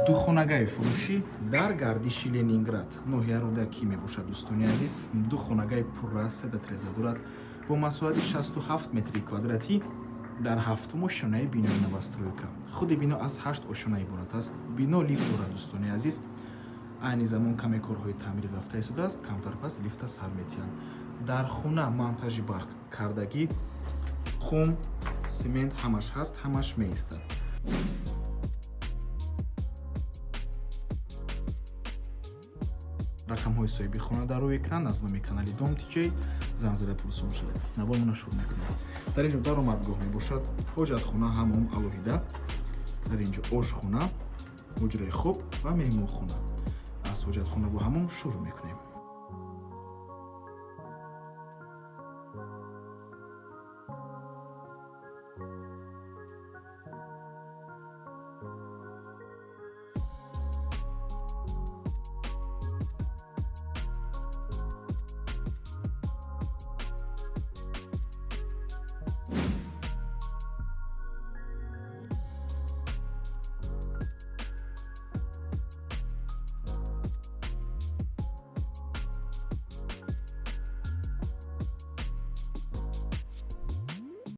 Духонагаи фурӯшӣ дар гардиши Ленинград, ноҳия Рӯдакӣ мебошад. Дӯстони азиз, духонагаи пурра сета треза дорад бо масоҳати 67 метри квадратӣ дар ҳафтум ошёнаи бинои новостройка. Худи бино аз ҳашт ошёна иборат аст. Бино лифт дорад. Дӯстони азиз, айни замон каме корҳои таъмирӣ рафта истодааст, камтар пас лифта сар метиҳанд. Дар хона монтажи барқ кардагӣ, қум, симент ҳамаш ҳаст, ҳамаш меистад. Рақамҳои соҳиби хона дар рӯи экран. Аз номи канали Дом Тиҷей занг зада пурсон шавед. Навормона шурӯъ мекунем. Дар ин ҷо даромадгоҳ мебошад, ҳоҷатхона, ҳамом алоҳида, дар ин ҷо ошхона, ҳуҷраи хоб ва меҳмонхона. Аз ҳоҷатхона бо ҳамом шурӯъ мекунем.